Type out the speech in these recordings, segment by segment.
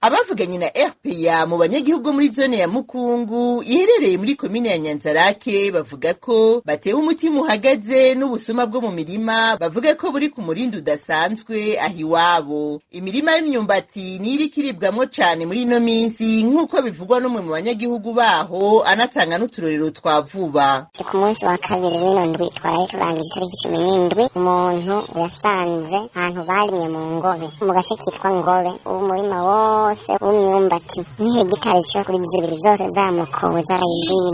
Abavuganye na RPA mu banyagihugu muri zone ya Mukungu iherereye muri komine ya Nyanzarake bavuga ko batewe umutima uhagaze n'ubusuma bwo mu mirima, bavuga ko buri ku murindi udasanzwe aho iwabo. Imirima y'imyumbati niyo iriko iribwamwo cane muri ino minsi, nk'uko bivugwa n'umwe mu banyagihugu baho, anatanga n'uturorero twa vuba. Ku munsi wa kabiri w'ino ndwi twaraye turangije, itariki 17, umuntu yasanze ahantu barimye mu Ngobe, mu gace kitwa Ngobe, umurima wose w'imyumbati n'ihegitari zishika kuri 2 zose zamukowe, zarayibwe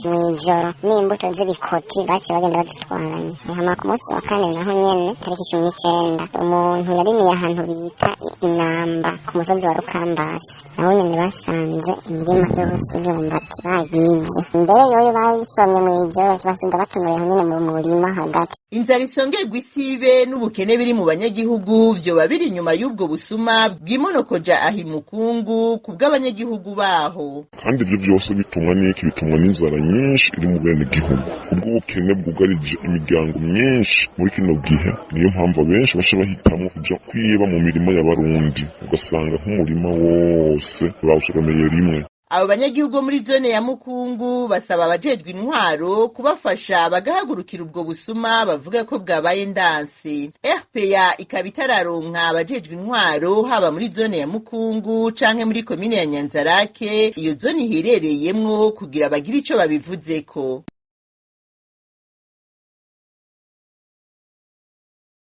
mw'ijoro, n'imbuto z'ibikoti baciye bagenda bazitwaranye. Hama ku munsi wa kane naho nyene, tariki 19, umuntu yarimiye ahantu bita Inamba ku musozi wa Rukambasi, naho nyene basanze imirima yose y'imyumbati bayivye. Mbere yoyo bayisomye mw'ijoro, basiga batonoye nyene mu murima hagati. Inzara isongerwa isibe n'ubukene biri mu banyagihugu vyoba biri inyuma y'ubwo busuma bwimonokoja aho imukungu ku bw'abanyagihugu baho. Kandi ibyo byose bitumwa n'iki? Bitumwa n'inzara nyinshi iri mu bene gihugu, ubwo bukene bwugarije imiryango myinshi muri kino gihe. Niyo mpamvu abenshi baca bahitamwo kuja kwiba mu mirima y'abarundi, ugasanga nk'umurima wose bawusoromeye rimwe. Abo banyagihugu bo muri zone ya Mukungu basaba abajejwe intwaro kubafasha bagahagurukira ubwo busuma bavuga ko bwabaye ndanse. RPA ikaba itararonka abajejwe intwaro haba muri zone ya Mukungu canke muri komine ya Nyanzarake iyo zone iherereyemwo kugira bagire ico babivuzeko.